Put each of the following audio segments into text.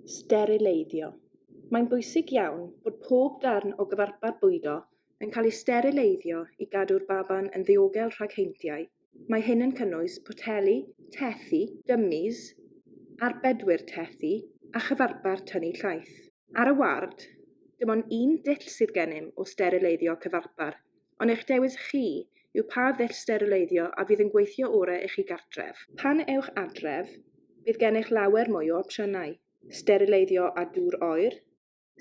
Sterileiddio. Mae'n bwysig iawn bod pob darn o gyfarpar bwydo yn cael ei sterileiddio i gadw'r baban yn ddiogel rhag heintiau. Mae hyn yn cynnwys poteli, tethi, dymmies, arbedwyr tethi a chyfarpar tynnu llaeth. Ar y ward, dim ond un dull sydd gennym o sterileiddio cyfarpar, ond eich dewis chi yw pa ddull sterileiddio a fydd yn gweithio orau i chi gartref. Pan ewch adref, bydd gennych lawer mwy o opsiynau. Sterileiddio â dŵr oer.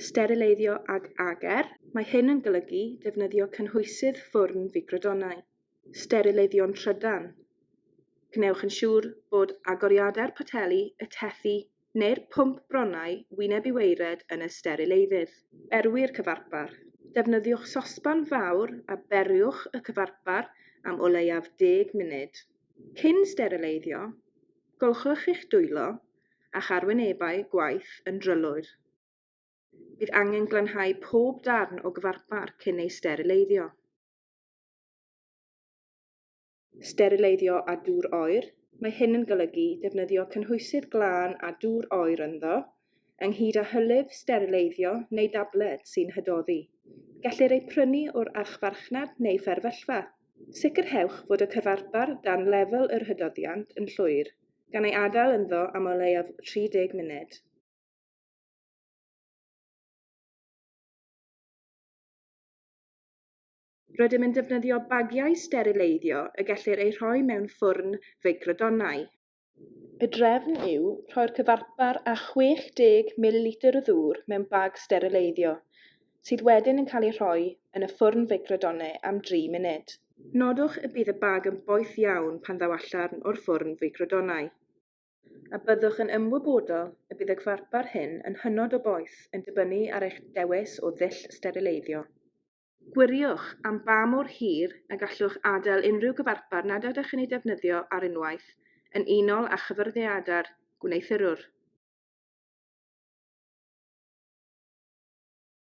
Sterileiddio ag ager, mae hyn yn golygu defnyddio cynhwysydd ffwrn ficrodonnau. Sterileiddio'n trydan. Gwnewch yn siŵr bod agoriadau'r poteli, y tethi neu'r pwmp bronnau wyneb i waered yn y sterileiddydd. Berwi'r cyfarpar. Defnyddiwch sosban fawr a beriwch y cyfarpar am o leiaf deg munud. Cyn sterileiddio, golchwch eich dwylo a'ch arwynebau gwaith yn drylwyr. Bydd angen glanhau pob darn o gyfarpar cyn ei sterileiddio. Sterileiddio â dŵr oer, mae hyn yn golygu defnyddio cynhwysydd glân â dŵr oer ynddo, ynghyd â hylif sterileiddio neu dabled sy'n hydoddi. Gellir eu prynu o'r archfarchnad neu fferyllfa. Sicrhewch fod y cyfarpar dan lefel yr hydoddiant yn llwyr, gan ei adael ynddo am o leiaf 30 munud. Rydym yn defnyddio bagiau sterileiddio y gellir eu rhoi mewn ffwrn feicrodonnau. Y drefn yw rhoi'r cyfarpar a 60 mililitr o ddŵr mewn bag sterileiddio, sydd wedyn yn cael eu rhoi yn y ffwrn feicrodonnau am dri munud. Nodwch y bydd y bag yn boeth iawn pan ddaw allan o'r ffwrn feicrodonnau, a byddwch yn ymwybodol y bydd y cyfarpar hyn yn hynod o boeth yn dibynnu ar eich dewis o ddull sterileiddio. Gwiriwch am ba mor hir y gallwch adael unrhyw gyfarpar nad ydych yn ei defnyddio ar unwaith, yn unol â chyfarwyddiadau'r gwneuthurwr.